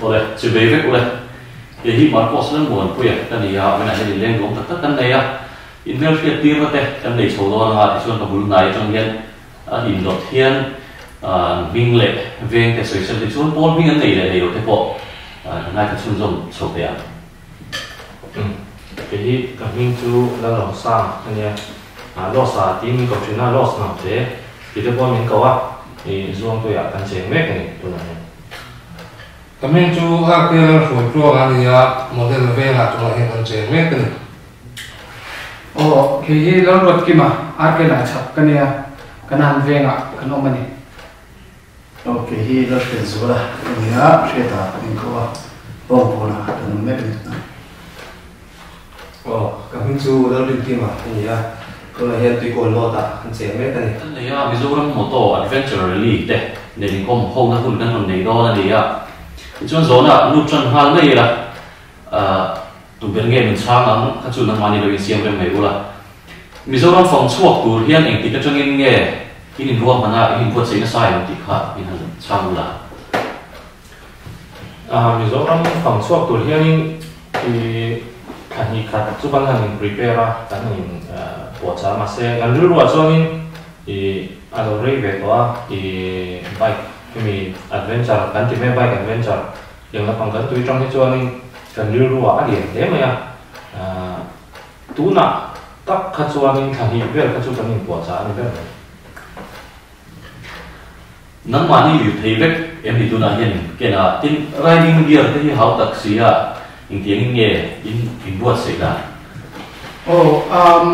Awle, chibei vek ule. Kei hi Marcos Lalmuanpuia ka ni a, vawiinah hian inleng duang tak tak kan nei a, inhmelhriat tirna te kan nei chho dawn anga tichuan ka bul hnai atang hian a indawt hian hming leh veng te sawisel tichuan pawl hming an nei leh nei lo te pawh kan ngaithla chhunzawm chho teh ang. Kei hi ka hming chu Lalawmsang a nia, Losa tiin min ko thin a, Los Hnamte ti te pawh min ko a, i Zuangtuiah kan cheng mek a ni tunah hian. Ka hming chu RK Lalhruaitluang a ni a, model vengah tunah hian kan cheng mek a ni. Aw, kei hi Lalruatkima, RK Laichhap ka nia, Kanan vengah kan awm a ni. Aw, kei hi Lalhriatzuala ka ni a, Hriata kan inko a, Bawngkawnah kan awm mek a ni tunah. Aw, ka hming chu Lalrinkima a ni a, tunah hian Tuikawl North-ah kan cheng mek a ni. Kan nei a, Mizoram Moto Adventure Rally te nen inkawm hona hun kan rawn nei dawn a ni a, tichuan zawhna lut tan nghal mai ila, tu ber nge min chhang ang kha chu nangmahni lo insiam rem mai ula. Mizoram fang chhuak tur hian engtik atangin nge in inruahman a, in inbuatsaih nasa em tih kha min han chhang ula. Mizoram fang chhuak tur hianin i thla hnih khat chu kan han in prepare a, kan han in puahchah a, mahse kan rilruah chuanin i a lo rei ve tawh a, i bike hemi adventure kan ti mai a, bike adventure eng lampang kan tui tang hi chuanin kan rilruah a lian hle mai a, tunah tak kha chuanin thla hnih vel kha chu kan in puahchah a ni ber mai. Nangmahni lirthei vek em ni tunah hian ken a, tin riding gear te hi hau tak si a, engtiangin nge in inbuatsaih dan? Aw um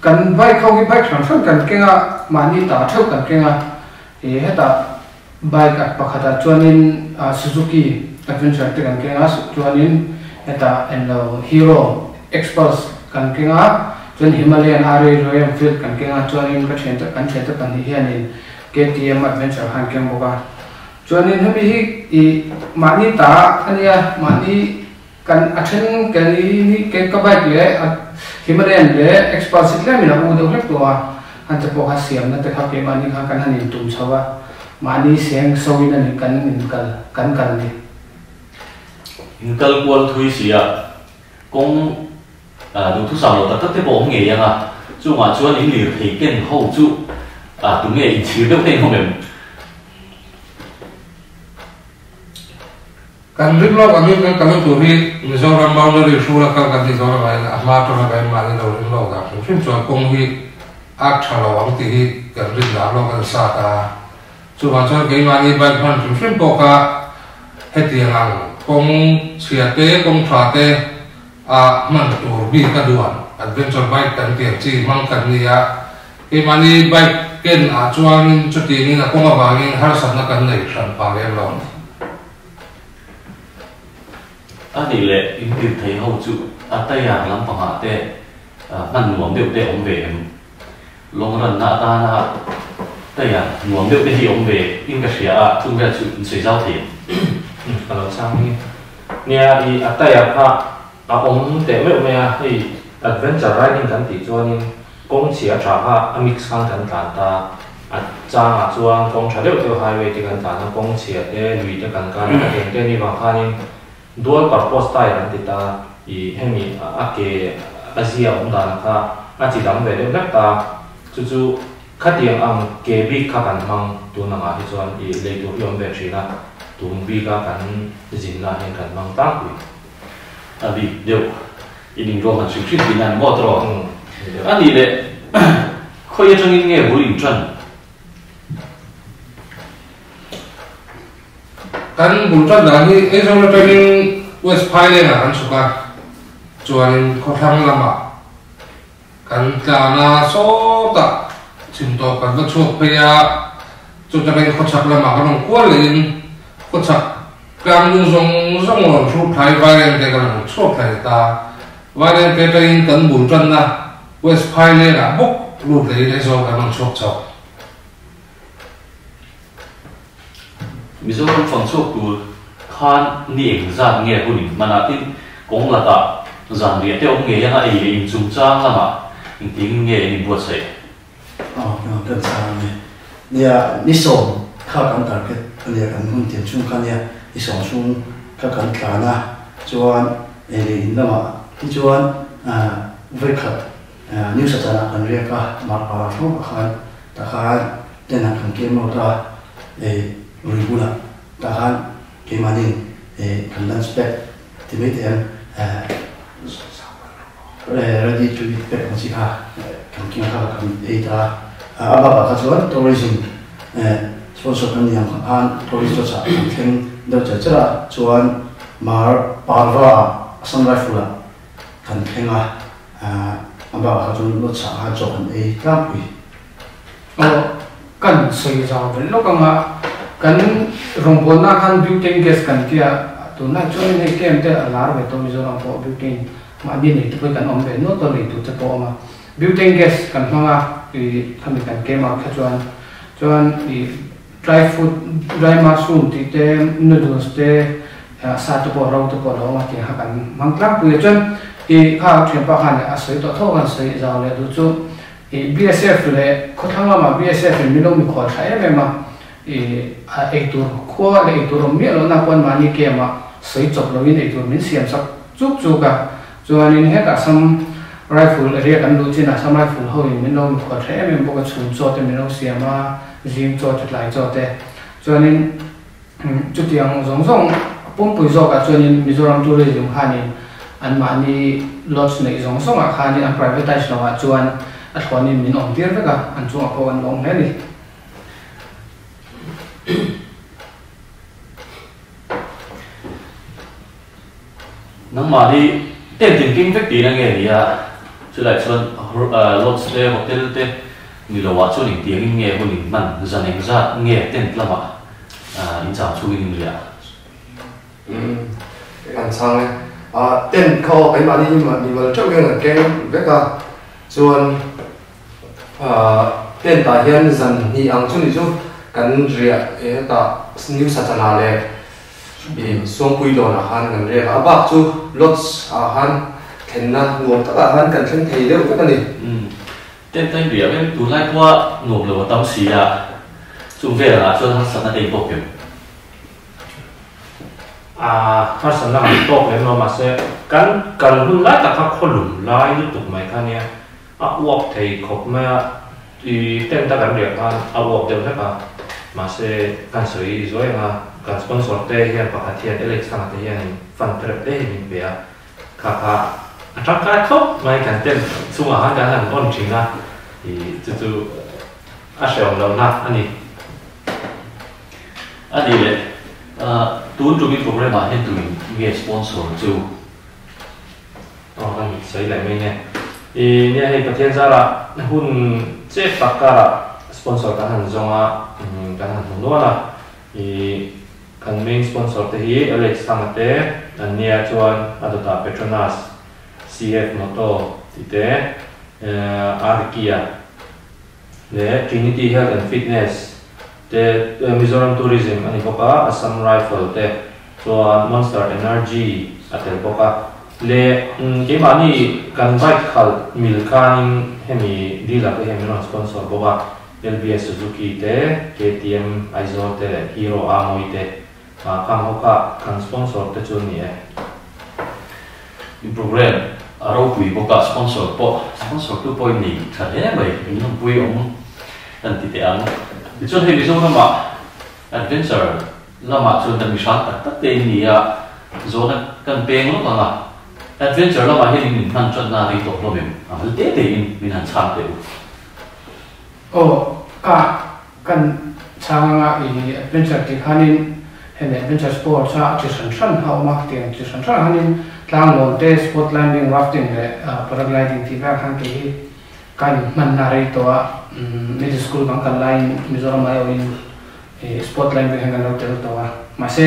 kan bike ho hi bike hran hran kan keng a, mahni ta theuh kan keng a, e hetah bike at pakhatah chuanin Suzuki Adventure te kan keng a, chuanin hetah englo Hero Xpulse kan keng a, Chuan Himalayan RA Royal Enfield kan keng a, chuanin ka thiante kan thiante pahnih hianin KTM Adventure kha an keng bawk a. Chuanin hemi hi i mahni ta a nia, mahni kan a then ke ni ni ke ka bike leh Himalayan leh Xpulse hi tlemin a u deuh hlek tawh a, han te pawh kha siamna te kha keimahni kha kan han intum chho a, mahni seng so in a ni kan inkal kan kal ni. Inkal kual thui si a, kawng Duhthusam lo tak tak te pawh awm ngei ang a, chungah chuan in lirthei ken ho chu tunge inchhir deuh te in awm em? Kan ring lawk angin kan kalna tur hi Mizoram boundary hrula kal kan tih dawn avangin a hma atanga kan mahni lo ring lawk dan hrim hrim chuan kawng hi a tha lo ang tih hi kan rin dan lawk a ni sat a. Chuvang chuan keimahni bike hman hrim hrim pawh kha hetiang ang kawng chhia te, kawng tha te, a hman tur bik a duan adventure bike kan tih ang chi hmang kan ni a, keimahni bike ken ah chuanin chutiangin a kawng avangin harsatna kan nei hran pah lem lo. A nih leh intir thei ho chu a tayar lampangah te hman nuam deuh te awm ve em? Long run-na atana tayar nuam deuh te hi awm ve in ka hria a, chung vel chu in sawi zau thei em? Ka lo chhang hi. Nia, i a tire kha a awm teh meuh mai a, hei adventure riding kan tih chuanin kawng chhia tha kha a mix khan kan tlan ta, a changah chuan kawng tha deuh deuh highway te kan tlan a, kawng chhia te lui te kan kan a, eng te ni vang khanin dual purpose tire an ti ta, i hemi a ke a zia awm dan kha a chi dang ve deuh hlek ta, chu chu Khatiang ang ke bik kha kan hmang tun angah hi chuan i lei tur hi awm ve thin a, tun bika kan zinna ah hian kan hmang tlangpui. A bik deuh in inruak han hrim hrim tih nan maw tawh? A nih leh khawi atangin nge bul in tan? Kan bul tan dan hi Aizawl atangin West Phaileng ah kan chhuk a, chuanin khawthlang lamah Kan tlan a, sawtah chhim tawp kan va chhuak phei a, chutangin khawchhak lamah kan rawn kual lehin khawchhak tlang lung zawng zawng rawn hruk thlai Vairengte kan rawn chhuak thlai ta. Vairengte atangin kan bul tanna West Phaileng-ah bawk lut lehin Aizawl kan rawn chhuak chho. Mizoram fang chhuak tur khan ni eng zat nge hun in hman a, tin kawng lakah zan riah te awm ngei anga ei leh in chungchang lamah engtin nge in inbuatsaih? Aw, kan chhang a ni. Nia, ni sawm kha kan target. ania kan hun tiam chhung kha ania i sawm chhung kha kan tlan a chuan ei leh in lamah hi chuan vawikhat New Sachana kan riak a Marpara thlawp ah khan tah khan tent ah kan came out a lui bulah tah khan keimahni kan lunch pack ti mai teh ang ready to eat pack ang chi kha kan keng kha kan ei ta a a bakah kha chuan tourism sponsor kan ni ang khan tourist lodge ah kan thleng deuh cher cher a chuan Mar Parva ah Assam Rifle ah kan thleng a a bakah kha chuan lodge ah khan chaw kan ei tlangpui. Aw kan sawi zau belh lawk ang a kan rawngbawlna khan butane gas kan tia tunlai chuan hei camp te a lar ve tawh Mizoram pawh butane mahni nei te pawh hi kan awm ve nual tawh nei tur te pawh a awm a butane gas kan hmang a ih khami kan camp ah kha chuan chuan ih dry food dry mushroom tih te noodles te sa te pawh ro te pawh a lo awm a tiang kha kan hmang tlangpui a chuan ih kha thianpa khan a sawi tawh tho khan sawi zau leh duh chu Ih BSF leh khawthlang lamah BSF in min lo mikhual tha em em a, ih a eitur khua leh eitur awm miah lohna pawn mahni camp ah sawi chawp loin eitur min siam sak chuk chuk a, chuanin hetah Assam Rifle area kan luh chinah Assam Rifle ho in min lo mikhual tha em em bawk a, chhun chaw te min lo siam a, zing chaw te tlai chaw te, chuanin Chutiang zawng zawng pumpui zawkah chuanin Mizoram Tourism khanin anmahni lodge neih zawng zawngah khanin an privatise lohah chuan a thlawnin min awm tir vek a, an chungah pawh kan lawm hle a ni. Nangmahni tent in king vek tihna nge ni a, chulai chuan lodge te hotel te ni loah chuan engtiangin nge hun in hman zan engzat nge tent lamah in cham chhungin in riah? Umm kan chhang e. Tent kha aw keimahni hi mimal teuh hian kan keng vek a, chuan tent ah hian zan hnih ang chu ni chu kan riah hetah New Sachana leh I Suangpui lawnah khan kan riak a, a bak chu lodge ah khan thlenna nuam takah khan kan thleng thei deuh vek a ni. Umm, tent a inriah em? Tunlai khua nuam lo a tam si a, chung velah chuan harsatna te in tawk em? A harsatna kan tawk lem lo mahse kan kal hun lai tak kha khawlum lai lutuk mai kha nia, a uap thei khawp mai a, I tent a kan riah khan a uap deuh hlek a, mahse kan sawi zuai ang a, kan sponsor te hian pakhat hian Alex Thanga te hianin fund rep te hi min pe a, kha kha a tangkai khawp mai kan tent chungah khan kan han on thin a, i chu chu a hrehawm lohna a ni. A ni le, tun tum i program ah hian tuin nge sponsor chu? Aw kan sawi leh mai nge. I nia hei Pathian zarah hun chep tak karah sponsor kan han zawng a, kan han hmu nual a. I kan main sponsor te hi Alex Thanga te an nia chuan a dawtah Petronas, CF Moto tih te, Arkia leh Trinity Health and Fitness te, Mizoram Tourism a ni bawk a, Assam Rifle te chuan Monster Energy a tel bawk a. Le keimahni kan bike khalh mil khanin hemi dealer te hian min rawn sponsor bawk a, LBS Suzuki te, KTM Aizawl te leh Hero Amui te khang ho kha kan sponsor te chu a ni e. In program a ropui bawk a, sponsor pawh sponsor tu pawhin nei tha hle mai, in lawmpui awm kan ti teh ang. Tichuan hei Mizoramah Adventure lamah chuan kan mihrang tak tak te in ni a, zawhna kan peng lawk ang a, Adventure lamah hian in min hman tanna rei tawh hlawm em? A hal te te in min han chhang teh u. Aw, ka kan chhang anga i adventure tih khanin hemi adventure sports a a chi hran hran a awm a, tiang chi hran hran khanin tlanglawn te, sport climbing, rafting leh paragliding tih vel khan kei hi Ka inhmanna rei tawh a, middle school kan kal laiin Mizoram aiawhin sport line vek hian kan lo tel tawh a. Mahse,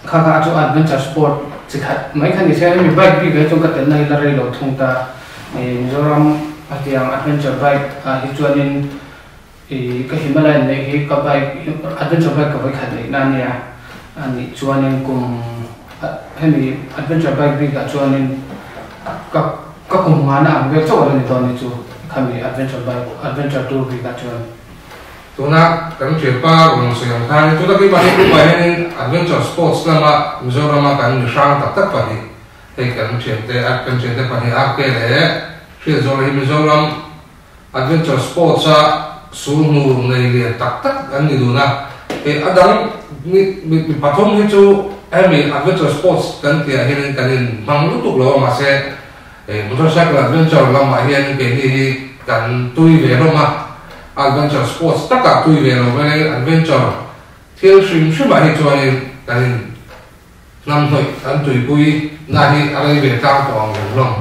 kha kha chu adventure sport chi khat mai kha ni se, hemi bike bik ah hi chuan ka telna hi la rei lo thung ta. Mizoram hetiang adventure bike ah hi chuanin ka Himalayan neih hi ka bike adventure bike ka vawikhat neihna a nia. A nih chuanin kum hemi adventure bike bik ah chuanin ka ka kum ngana ang vel chauh a la ni dawn ni chu khami adventure bike adventure tour bik ah chuan. Tuna kan thianpa rawn sawi ang khan tuna keimahni group ah hianin adventure sports lama Mizorama kan mi hrang tak tak pahnih hei kan thiante kan thiante pahnih RK leh Hriatzuala hi Mizoram adventure sports a sulhnu nei lian tak tak an ni dun a. Hei a dang mi mi pathum hi chu hemi adventure sports kan tih ah hianin kan in hmang lutuk lo a mahse Hei motorcycle adventure lamah hian keini hi kan tui ve hlawm a, adventure sports takah tui ve lo mai adventure thil hrim hrimah hi chuanin kan in hnamhnawih kan tuipui na hi a rei ve tlang tawh ang reng hlawm.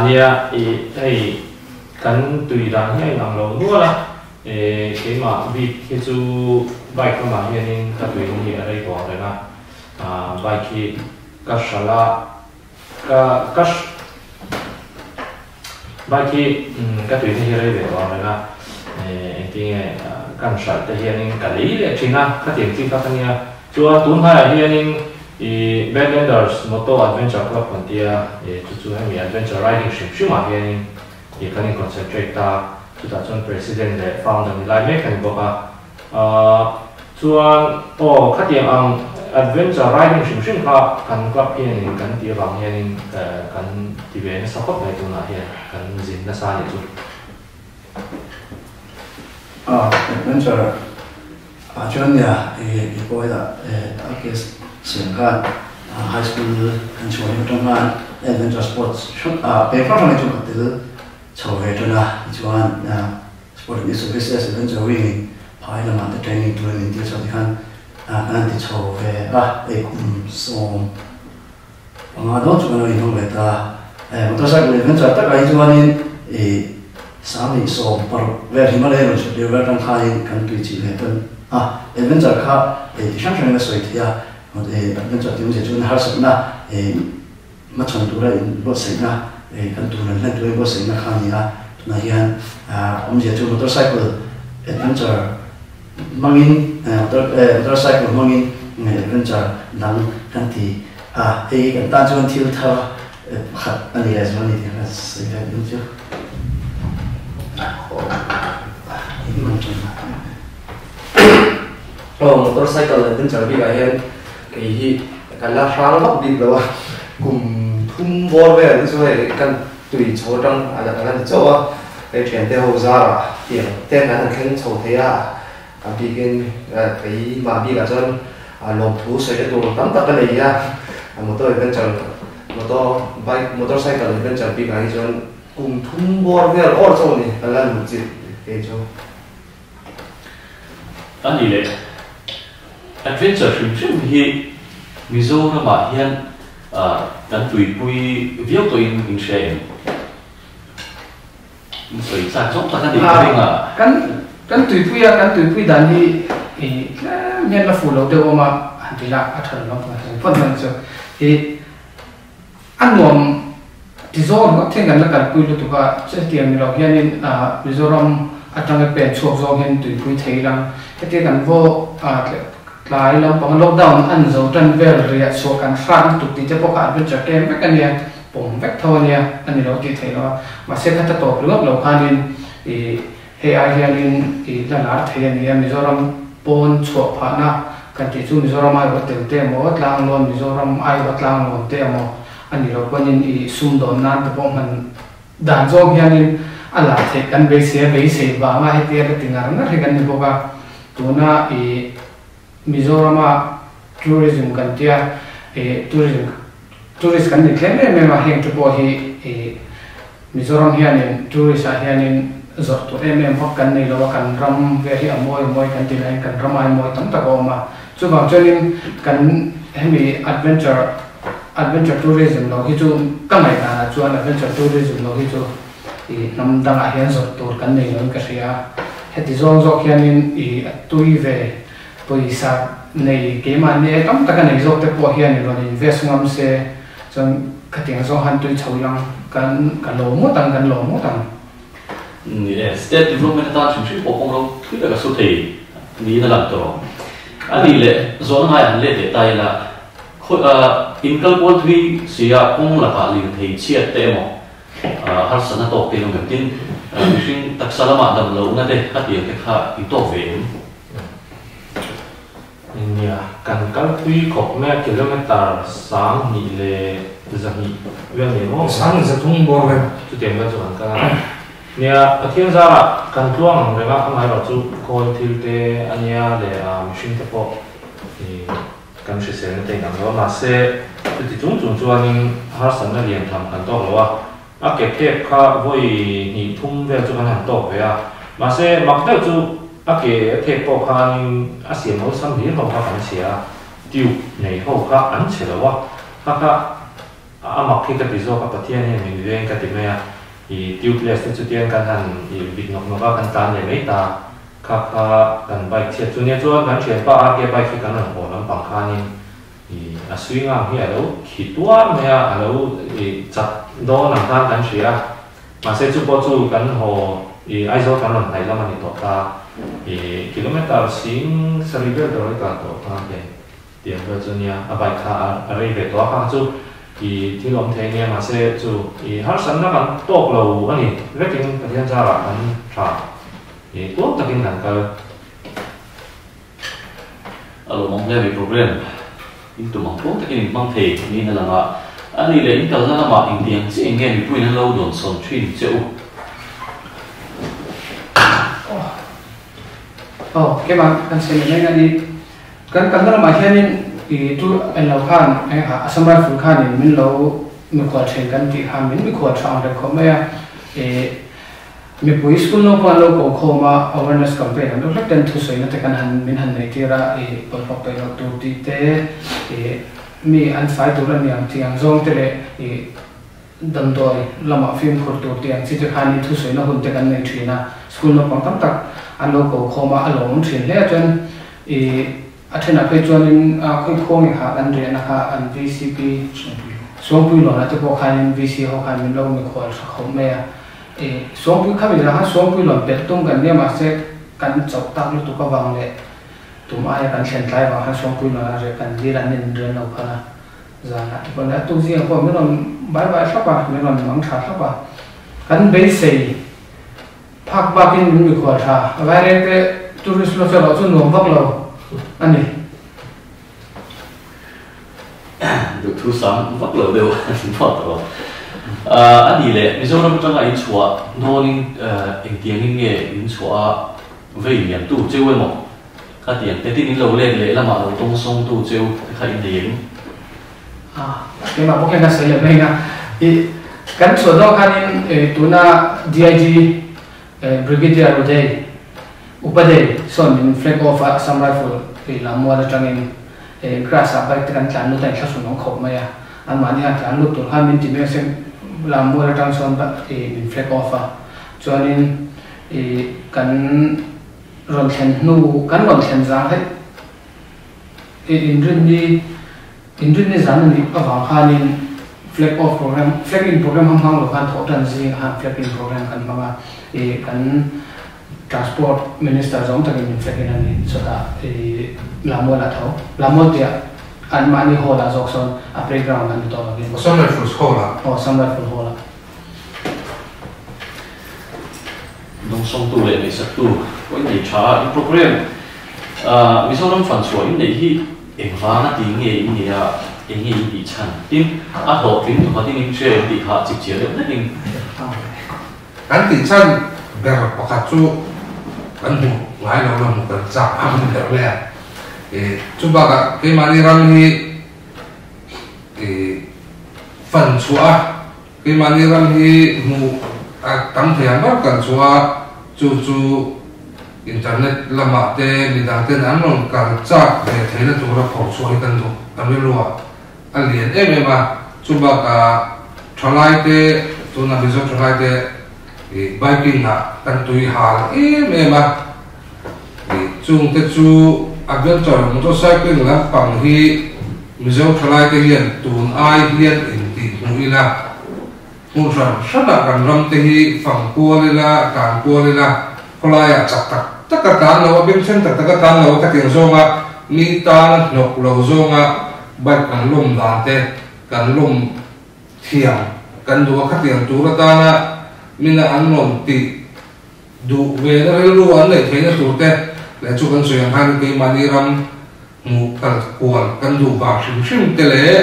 Nia i hei kan tui dan hi a inang lo nual a. Keimah bik hi chu bike lamah hianin ka tui hi a rei tawh ang reng a, bike hi ka hralh a, ka ka bike hi ka tui te hi a rei ve tawh ang reng a, engtinge kan hralh te hianin ka lei leh thin a, khatiang chi kha ka nia. Chuan tun hnaiah hianin i Badlanders Moto Adventure Club kan tia, chu chu hemi adventure riding hrim hrimah hianin Tih kan in concentrate ta, chutah chuan President leh Founder ni lai mek a ni bawk a. Ahh chuan aw khatiang ang adventure riding hrim hrim kha kan club hianin kan tih avang hianin kan ti ve nasa khawp mai tunah hian kan zin nasa a nih chu. Ahh adventure ah chuan nia i pawila a case siam khan high school kan chhuah hlim atang khan adventure sports hrang ah pek hrang hrang hi chu ka tel chho ve tan a tichuan sport and services adventure wing in phai lamah te training turin min tir chho tikhan kan han ti chho ve a hei kum 15 dawn chu kan lo inhawng ve ta motorcycle adventure takah hi chuanin ih 1026 vel Himalaya rawn chhut tir vel atang khanin kan tui chih ve tan a adventure kha ih ti hrang hrangin a sawi theih a adventure tih awmzia chuan harsatna ih hmachhawn tura inbuatsaihna ih kan tur an hlen tura inbuatsaihna kha a ni a tunah hian awmzia chu motorcycle adventure hmangin motorcycle hmangin adventure dang kan ti a, hei hi kan tan chuan thil thar pakhat a ni leh zual a ni tih ka sawi ve duh chu. Aw motorcycle adventure bikah hian kei hi ka la hrang vak bik lo a, kum thum bawr vel hi chu hei kan tui chho atang a la ni chauh a, hei thiante ho zarah tiang ten an han thleng chho thei a, a bikin keimah bikah chuan lawmthu sawi na tur tam tak ka nei a, motor adventure motor bike motorcycle adventure bikah hi chuan kum thum bawr vel awr chauh a ni ka la luh chilh kei chu. A ni leh, adventure hrim hrim hi Mizoramah hian kan tuipui viau tawhin in hria em? In sawi chak zawk tak a ni ka ring a. Kan kan tuipui a, kan tuipui dan hi tlem hian la fuh lo deuh awm a, han ti la a tha lo lam pawn pawn chu i A nuam ti zawk ringawt hian kan la kalpui lutuk a, chutiang ni lo hianin Mizoram atanga pen chhuak zawng hian tuipui thei lang. Hetia kan vaw tlai lampanga lockdown an zo tan vel riah chhuah kan hrat lutuk tih te pawh kha adventure kem vek a nia, pawm vek tho a nia, a ni lo tih theih lo a. Mahse kha ta tawp ringawt lo khanin ih hei ai hianin ih la lar thei a ni a, Mizoram pawn chhuah phahna kan tih chu Mizoram aiawh tel te emaw, Tlanglawn Mizoram aiawh Tlanglawn te emaw a ni lo panin ih sumdawn nan te pawh hman dan zawng hianin a lar theih kan beisei a, beisei vanga hetia la ti ngar ngar hi kan ni bawk a. Tuna ih Mizorama tourism kan tia ih tourism tourist kan ni tlem em em a, heng te pawh hi ih Mizoram hianin tourist ah hianin zawrh tur em em vak kan nei lo a, kan ram vel hi a mawi a mawi kan ti laiin kan ram ai mawi tam tak a awm a. Chuvang chuanin kan hemi adventure adventure tourism lo hi chu ka ngaihdanah chuan adventure tourism lo hi chu ih hnam dangah hian zawrh tur kan nei loin ka hria a. Heti zawng zawk hianin ih a tui ve pawisa nei keimahni e tam taka nei zawk te pawh hianin rawn invest ngam se chuan Khatiang zawng han tui chho lang kan ka lo ngawt ang, kan lo ngawt ang. Ni e, state development atan hrim hrim pawh kawng ro thui tak a su thei niin a lang tawh. A nih leh zawhna ngai han let leh ta ila, khawi ah. In kal kual thui si a, kawng lakah lirthei chhiat te emaw harsatna tawk te in awm em? Tin, mihring taksa lamah dam lohna te khatiang te kha in tawk ve em? Nia, kan kal thui khawp mai a, kilometre 1200 vel ni maw? 1200 bawr vel. Chutiang vel chu kan kal a. Nia, Pathian zarah kan tluang ang reng a, amaherawh chu khawl thil te a nia leh mihring te pawh kan hriselna te inang lo a, mahse chuti chung chung chuanin harsatna lian tham kan tawk lo a, a ke thep kha vawi hnih thum vel chu kan han tawk ve a, mahse mak deuh chu a ke a thep pawh khanin a siam awlsam hlir ho kha kan chhia a, tube nei ho kha an chhe lo a, kha kha A mak hi ka ti zawk a, Pathian hian min veng ka ti mai a, i tubeless te chutiang kan han i vit nawk nawk a, kan tlan leh mai ta, kha kha kan bike chhiat chu nia chuan kan thianpa RK bike hi kan rawn haw lampang khanin i a swing arm hi a lo khi tuar mai a, a lo i chat dawn ang khan kan hria a, mahse chu pawh chu kan haw i Aizawl kan rawn hnaih lam a ni tawh ta, i kilometer 7000 vel tur a tlan tawh ta te. Tiang vel chu nia, a bike kha a rei ve tawh a, kha chu i thil awm thei ania, mahse chu i harsatna kan tawk lo a ni, vekin Pathian zarah kan tha i tuam takin kan kal. A lawmawm hle mai program in tum ang tuam takin in hmang thei niin a lang a, a nih leh in kalna lamah engtiang chiah in nge mipuiin an lo dawnsawn thin che u? Aw, keimah kan sawi leh mai a ni. Kan kalna lamah hianin i tu en lo khan engah Assam Rifle khanin min lo mikhual thin kan tih khan min mikhual tha ang reng khawp mai a. I mipui school naupang an lo ko khawm a, awareness campaign an deuh hlek ten thusawina te kan han min han nei tir a, i bawlhhlawh peih loh tur tih te, i mi an fai tur a ni ang tih ang zawng te leh i damdawi lamah fimkhur tur tih ang chi te khanin thusawina hun te kan nei thin a, school naupang tam tak an lo ko khawm a, a lawmawm thin hle a chuan I a thenah phei chuanin khawi khuang i kha an riahna kha an VCP Suangpui lawnah te pawh khanin VC ho khan min lo mikhual tha khawp mai a. I Suangpui khami zah khan Suangpui lawn pelh tum kan nia mahse kan chauh tak lutuk avang leh tum aia kan thlen tlai vang khan Suangpui lawnah riah kan dil an inren lo khan a zanah te pawh nia a tuk zingah pawh min rawn bai bai thlap a, min rawn mang tha thlap a. Kan beisei Phak bakin min mikhual tha. Vairengte tourist lodge erawh chu nuam vak lo a ni. Duhthu sam vak lo deuh a ni phawt tawh. A nih leh Mizoram atanga in chhuah dawnin engtiangin nge in chhuah a vei liamtu cheu emaw khatiang te tin in lo let leh lamah lo tawng sawngtu cheu te kha in nei em? Keimah bawk hian ka sawi leh mai a, i kan chhuah dawn khanin tuna DIG Brigadier Uday Upadey sawn min flag off a, Assam Rifle Lammual atangin grass ah bike te kan tlan lut a, inthlahrun awm khawp mai a, anmahni han tlan lut tur khan min ti mek se Lammual atang chuan min flag off a, chuanin kan rawn thlen hnu kan rawn thlen zang hei Inrinni Inrinni zan a nih avang khanin flag off program flag in program hmang hmang lo khan thawh tan zingah khan flag in program kan hmang a, ih kan transport minister zawng takin min flag in a ni chawtah ih Lamual ah tho Lamual tih ah anmahni hall ah zawk sawn a playground an ni tawh lovin. Assam Rifles hall ah. Aw Assam Rifle hall ah. Dawngsawngtu leh ngaihsaktu pawh in nei tha a, in program Mizoram fan chhuah in neih hi engvanga ti nge in nei a, eng nge in tih chhan? Tin, a hlawhtling thawkhatin in hria em tih kha chip chiah deuh hlekin. Kan tih chhan ber pakhat chu kan hmu ngai lo la hmu kan chak ang ber mai a, chubakah keimahni ram hi fan chhuah a, Keimahni ram hi hmuh a tam thei ang ber kan chu a, chu chu internet lamah te midang ten an rawn kal chak ve theihna tura phawrh chhuah hi kan duh kan rilru ah a lian em em a, chu bakah thalai te tuna Mizo thalai te ih biking ah kan tui hal em em a, ih chung te chu adventure motorcycling lampang hi Mizo thalaite hian tun ai hian intih hmuh ila, hmun hran hranah kan ram te hi fang kual ila, tlan kual ila, khawlaiah chak tak tak a tlan lo a, bengchheng tak tak a tlan lo a, khatiang zawnga mi tan a hnawk lo zawnga bike kan lawm dan te kan lawm thiam kan duh a khatiang tur atana mina an rawn tih duh ve na rilru an neih theihna tur te leh chu kan sawi ang khan keimahni ram hmuh kal kual kan duh vang hrim hrim te leh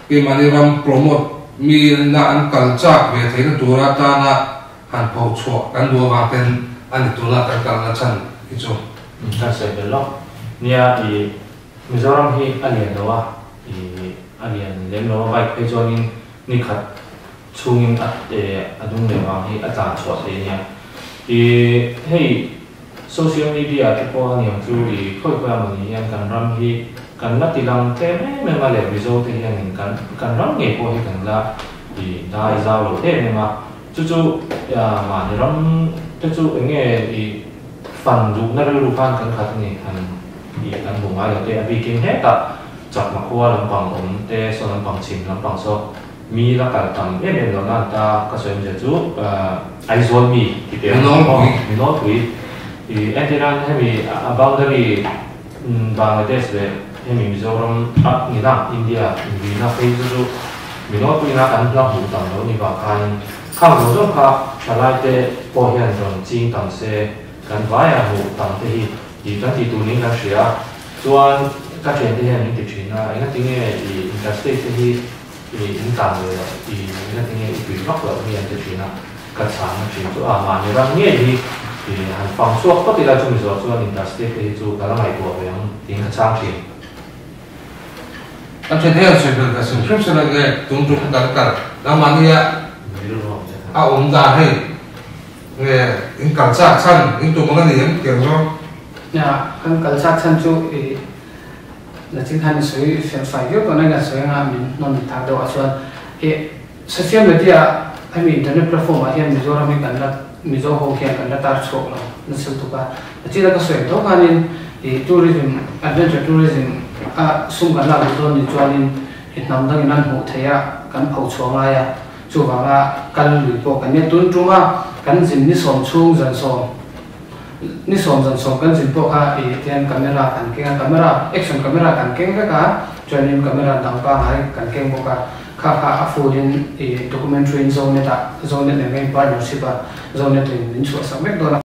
keimahni ram promote mi na an kal chak ve theihna tur atana han pho chhuah kan duh avang ten a ni tuna kan kalna chhan hi chu. Kan sawi belh lawk. Nia i Mizoram hi a lian lo a, i a lian lem lo a, bike phei chuanin ni khat chhungin a a dung leh vang hi a tlan chhuah thei a nia. I hei social media te pawh a niang chu i khawi khawi a mawni hian kan ram hi kan la ti lang tlem em em a leh Mizo te hianin kan kan ram ngei pawh hi kan la i dai zau lo em em a. Chu chu mahni ram te chu eng nge i fan duhna rilru khan kan khat a ni han i kan hmu ngai lo te a bikin hetah chakma khua lampang awm te saw lampang chhim lampang saw mi la kal tam em em lo nan ta ka sawi awmzia chu Aizawl mi ti teh ang mi nawlpui i entirnan hemi a boundary Bangladesh leh hemi Mizoram a nina India inrina phei chu chu mi nawlpuina kan la hmuh tam lo ni vang khanin khang zawng zawng kha thalai te pawh hian rawn ching tam se kan vaia hmuh tam te hi i kan tih tur niin kan hria a chuan ka thiante hian min ti thin a engatinge i interstate te hi i in tlan ve loh i engatinge i tui vak loh hi an ti thin a ka chhang thin chu a mahni ram ngei hi i han fang chhuak phawt ila chumi zawh chuan interstate te hi chu ka la ngaihtuah ve ang tiin ka chhang thin. Ka thiante hian sawi belh ka sim hrim hrim a nge tum tum kan kal nangmahnia a awm dan hei nge in kal chak chhan in tum ang a ni em tiang zawng. Nia kan kal chak chhan chu i nachin khan i sawi fel fai viau tawh na i sawi anga min hnawn thak deuh ah chuan i social media hemi internet platform ah hian Mizoram hi kan la Mizo ho hian kan la tar chhuak lo nasa lutuk a nachin a ka sawi tho khanin i tourism adventure tourism a sum kan lak duh dawn ni chuanin i hnam dangin an hmuh theih a kan pho chhuah ngai a chuvanga kal lui pawh kan nia tun tuma kan zin ni sawm chhung zan sawm Ni sawm zan sawm kan zin pawh kha i tian camera kan keng a, camera action camera kan keng vek a, chuanin camera dang pangngai kan keng bawk a, kha kha a full in i documentary in Zonet ah Zonet nen kan in partnership a, Zonet in min chhuahsak vek dawn a.